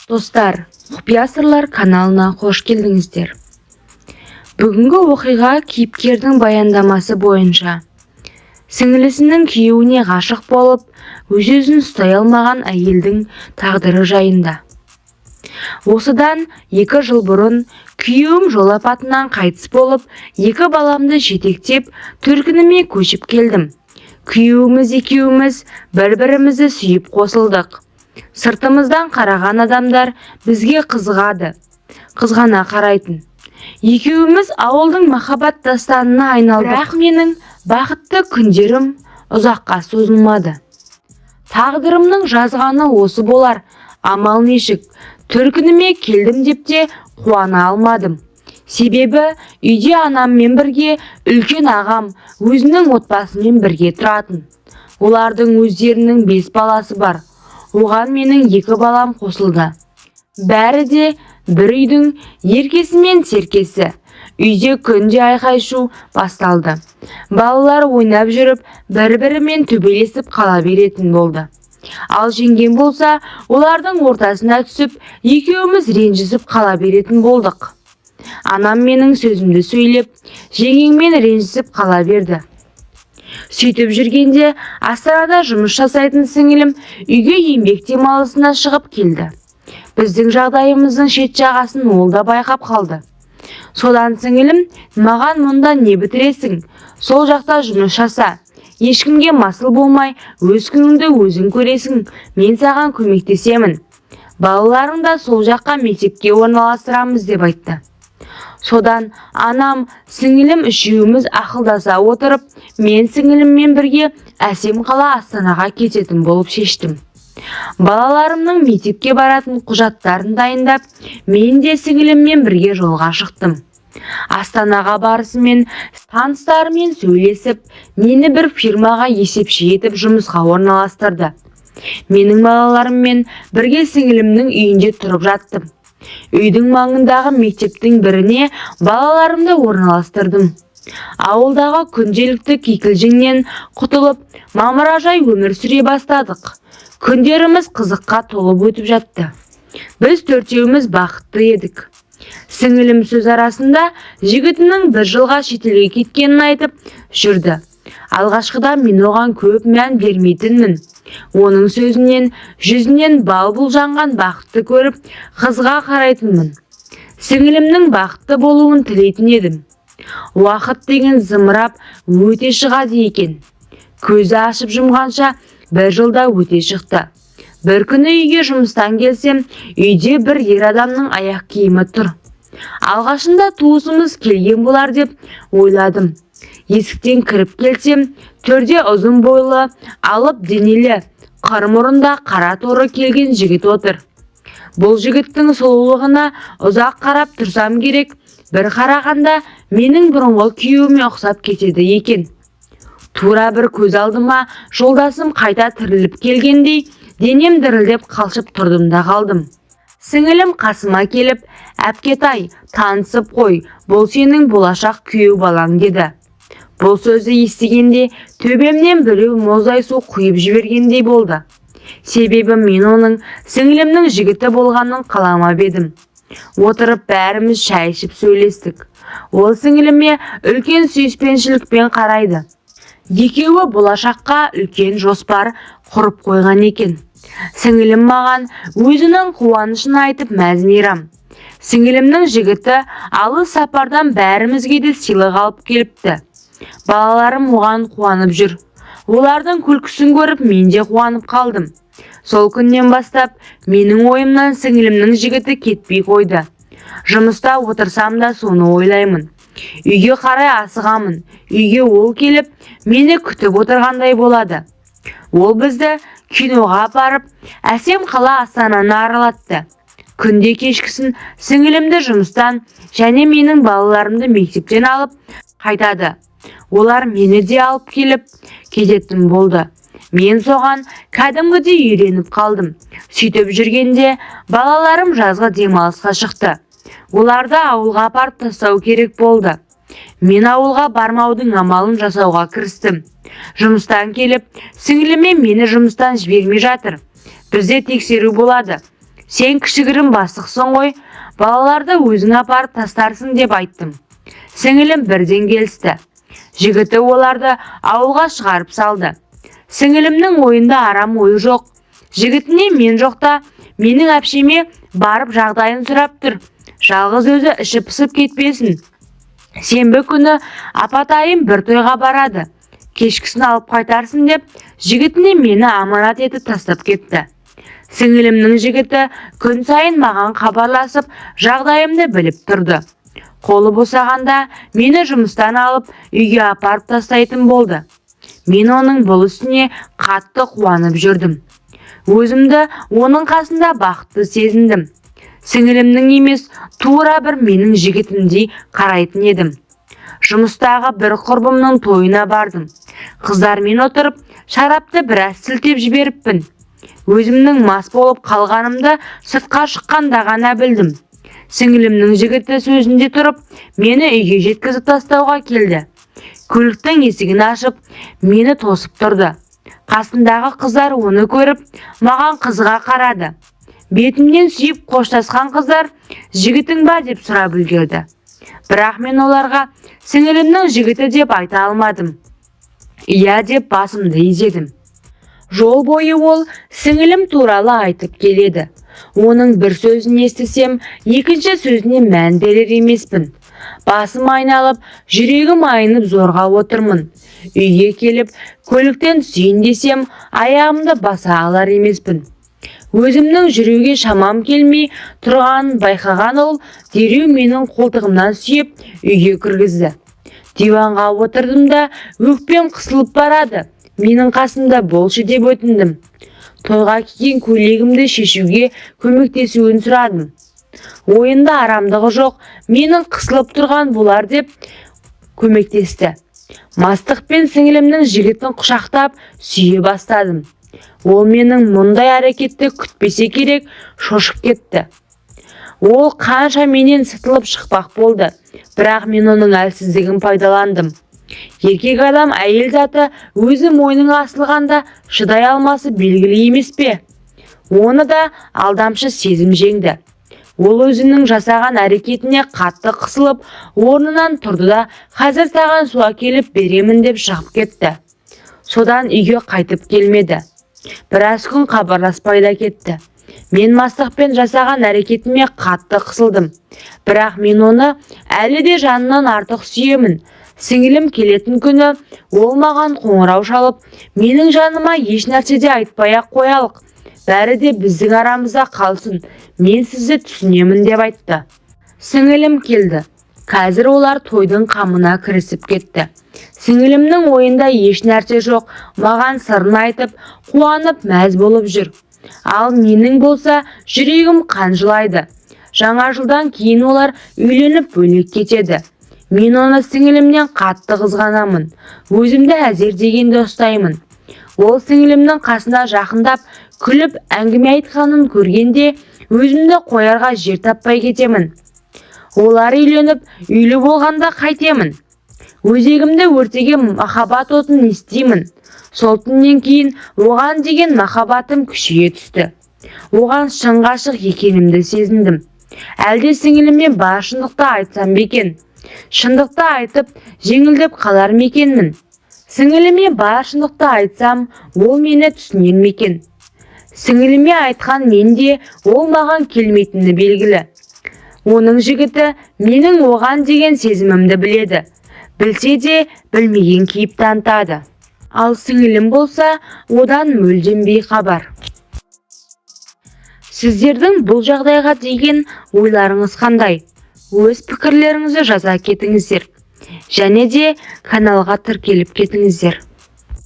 Достар, «Құпия сырлар» каналына қош келдіңіздер. Бүгінгі оқиға кейіпкердің баяндамасы бойынша. Сіңілісінің күйеуіне ғашық болып, өз-өзін ұстай алмаған әйелдің тағдыры жайында. Осыдан 2 жыл бұрын күйеуім жол апатынан қайтыс болып, екі баламды жетектеп, төркініме көшіп келдім. Күйеуіміз екеуміз бір-бірімізді сүйіп қосылдық. Сыртымыздан қараған адамдар бізге қызығады, қызғана қарайтын. Екеуміз ауылдың махаббат дастанына айналдық. Бірақ менің бақытты күндерім ұзаққа созылмады. Тағдырымның жазғаны осы болар, амал нешік, төркініме келдім деп те қуана алмадым. Себебі үйде анаммен бірге үлкен ағам өзінің отбасымен бірге тұратын. Олардың өздерінің бес баласы бар. Оған менің екі балам қосылды. Бәрі де бір үйдің еркесі мен серкесі. Үйде күнде айқай-шу басталды. Балалар ойнап жүріп, бір-бірімен төбелесіп қала беретін болды. Ал жеңгем болса, олардың ортасына түсіп, екеуміз ренжісіп қала беретін болдық. Анам менің сөзімді сөйлеп, жеңгеммен ренжісіп қала берді. Сөйтіп жүргенде Астанада жұмыс жасайтын сіңілім үйге еңбек демалысына шығып келді. Біздің жағдайымыздың шет жағасын ол да байқап қалды. Содан сіңілім маған: «Мұнда не бітіресің, сол жақта жұмыс жаса, ешкімге масыл болмай, өз күніңді өзің көресің, мен саған көмектесемін, балаларың да сол жаққа мектепке орналастырамыз», – деп айтты. Содан анам, сіңілім үшеуміз ақылдаса отырып, мен сіңіліммен бірге әсем қала Астанаға кететін болып шештім. Балаларымның мектепке баратын құжаттарын дайындап, мен де сіңіліммен бірге жолға шықтым. Астанаға барысымен таныстарымен сөйлесіп, мені бір фирмаға есепші етіп жұмысқа орналастырды. Менің балаларыммен бірге сіңілімнің үйінде тұрып жаттым. Үйдің маңындағы мектептің біріне балаларымды орналастырдым. Ауылдағы күнделікті кикілжіңнен құтылып, мамыражай өмір сүре бастадық. Күндеріміз қызыққа толып өтіп жатты. Біз төртеуміз бақытты едік. Сіңілім сөз арасында жігітінің бір жылға шетелге кеткенін айтып жүрді. Алғашқыда мен оған көп мән бермейтінмін. Оның сөзінен, жүзінен бал-бұл жанған бақытты көріп, қызыға қарайтынмын. Сіңілімнің бақытты болуын тілейтін едім. Уақыт деген зымырап өте шығады екен. Көзі ашып жұмғанша бір жылда өте шықты. Бір күні үйге жұмыстан келсем, үйде бір ер адамның аяқ киімі тұр. Алғашында туысымыз келген болар деп ойладым. Есіктен кіріп келсем, төрде ұзын бойлы, алып денелі, қыр мұрында қара торы келген жігіт отыр. Бұл жігіттің сұлулығына ұзақ қарап тұрсам керек, бір қарағанда менің бұрынғы күйеуіме ұқсап кетеді екен. Тура бір көз алдыма жолдасым қайта тіріліп келгендей, денем дірілдеп, қалшып тұрдым да қалдым. Сіңілім қасыма келіп: «Әпкетай, танысып қой, бұл сенің болашақ күйеу балаң», – деді. Бұл сөзді естігенде төбемнен біреу мұздай су құйып жібергендей болды. Себебі мен оның сіңілімнің жігіті болғанын қаламап едім. Отырып бәріміз шай ішіп сөйлестік. Ол сіңіліме үлкен сүйіспеншілікпен қарайды. Екеуі болашаққа үлкен жоспар құрып қойған екен. Сіңілім маған өзінің қуанышын айтып, мәз-мейрам. Сіңілімнің жігіті алыс сапардан бәрімізге де сыйлық алып келіпті. Балаларым оған қуанып жүр. Олардың күлкісін көріп, мен де қуанып қалдым. Сол күннен бастап менің ойымнан сіңілімнің жігіті кетпей қойды. Жұмыста отырсам да соны ойлаймын. Үйге қарай асығамын. Үйге ол келіп, мені күтіп отырғандай болады. Ол бізді киноға апарып, әсем қала Астананы аралатты. Күнде кешкісін сіңілімді жұмыстан және менің балаларымды мектептен алып қайтады. Олар мені де алып келіп кететін болды. Мен соған кәдімгідей үйреніп қалдым. Сөйтіп жүргенде балаларым жазғы демалысқа шықты. Оларды ауылға апарып тастау керек болды. Мен ауылға бармаудың амалын жасауға кірістім. Жұмыстан келіп, сіңіліме: «Мені жұмыстан жібермей жатыр, бізде тексеру болады, Сен кішігірім бастықсың ғой, балаларды өзің апарып тастарсың деп айттым. Сіңілім бірден келісті. Жігіті оларды ауылға шығарып салды. Сіңілімнің ойында арам ойы жоқ. Жігітіне мен жоқта менің әпшеме барып жағдайын сұрап тұр. Жалғыз өзі іші пысып кетпесін. Сенбі күні апатайым бір тойға барады. Кешкісін алып қайтарсың деп жігітіне мені аманат етіп тастап кетті. Сіңілімнің жігіті күн сайын маған хабарласып, жағдайымды біліп тұрды. Қолы босағанда мені жұмыстан алып, үйге апарып тастайтын болды. Мен оның бұл ісіне қатты қуанып жүрдім. Өзімді оның қасында бақытты сезіндім. Сіңілімнің емес, тура бір менің жігітімдей қарайтын едім. Жұмыстағы бір құрбымның тойына бардым. Қыздармен отырып, шарапты біраз сілтеп жіберіппін. Өзімнің мас болып қалғанымды сыртқа шыққанда ғана білдім. Сіңілімнің жігіті сөзінде тұрып, мені үйге жеткізіп тастауға келді. Көліктің есігін ашып, мені тосып тұрды. Қасындағы қыздар оны көріп, маған қызыға қарады. Бетімнен сүйіп қоштасқан қыздар жігітің ба деп сұрап үлгерді. Бірақ мен оларға сіңілімнің жігіті деп айта алмадым. Иә деп басымды изедім. Жол бойы ол сіңілім туралы айтып келеді. Оның бір сөзін естісем, екінші сөзіне мән берер емеспін. Басым айналып, жүрегім айнып зорға отырмын. Үйге келіп, көліктен түсейін десем, аяғымды баса алар емеспін. Өзімнің жүруге шамам келмей тұрғанын байқаған ол дереу менің қолтығымнан сүйеп үйге кіргізді. Диванға отырдым да, өкпем қысылып барады. Менің қасымда болшы деп өтіндім. Тойға киген көйлегімді шешуге көмектесуін сұрадым. Ойында арамдығы жоқ, менің қысылып тұрған болар деп көмектесті. Мастықпен сіңілімнің жігітін құшақтап сүйе бастадым. Ол менің мұндай әрекетті күтпесе керек, шошып кетті. Ол қанша менен сытылып шықпақ болды, бірақ мен оның әлсіздігін пайдаландым. Еркек адам әйел заты өзі мойныңа асылғанда шыдай алмасы белгілі емес пе? Оны да алдамшы сезім жеңді. Ол өзінің жасаған әрекетіне қатты қысылып, орнынан тұрды да, қазір саған су әкеліп беремін деп шығып кетті. Содан үйге қайтып келмеді. Біраз күн хабарласпай да кетті. Мен мастықпен жасаған әрекетіме қатты қысылдым. Бірақ мен оны әлі де жанынан артық сүйемін. Сіңілім келетін күні ол маған қоңырау шалып, менің жаныма еш нәрсе де айтпай-ақ қоялық. Бәрі де біздің арамызда қалсын. Мен сізді түсінемін деп айтты. Сіңілім келді. Қазір олар тойдың қамына кірісіп кетті. Сіңілімнің ойында еш нәрсе жоқ, маған сырын айтып, қуанып мәз болып жүр. Ал менің болса жүрегім қан жылайды. Жаңа жылдан кейін олар үйленіп бөлек кетеді. Мен оны сіңілімнен қатты қызғанамын. Өзімді әзер дегенде ұстаймын. Ол сіңілімнің қасына жақындап, күліп әңгіме айтқанын көргенде өзімді қоярға жер таппай кетемін. Олар үйленіп, үйлі болғанда қайтемін? Өзегімді өртеген махаббат отын не істеймін? Сол түннен кейін оған деген махаббатым күшейе түсті. Оған шын ғашық екенімді сезіндім. Әлде сіңіліме бар шындықты айтсам ба екен? Шындықты айтып, жеңілдеп қалар ма екенмін? Сіңіліме бар шындықты айтсам, ол мені түсінер ме екен? Сіңіліме айтқан менде ол маған келмейтіні белгілі. Оның жігіті менің оған деген сезімімді біледі. Білсе де білмеген кейіп танытады. Ал сіңілім болса, одан мүлдем бейхабар. Сіздердің бұл жағдайға деген ойларыңыз қандай? Өз пікірлеріңізді жаза кетіңіздер. Және де каналға тіркеліп кетіңіздер.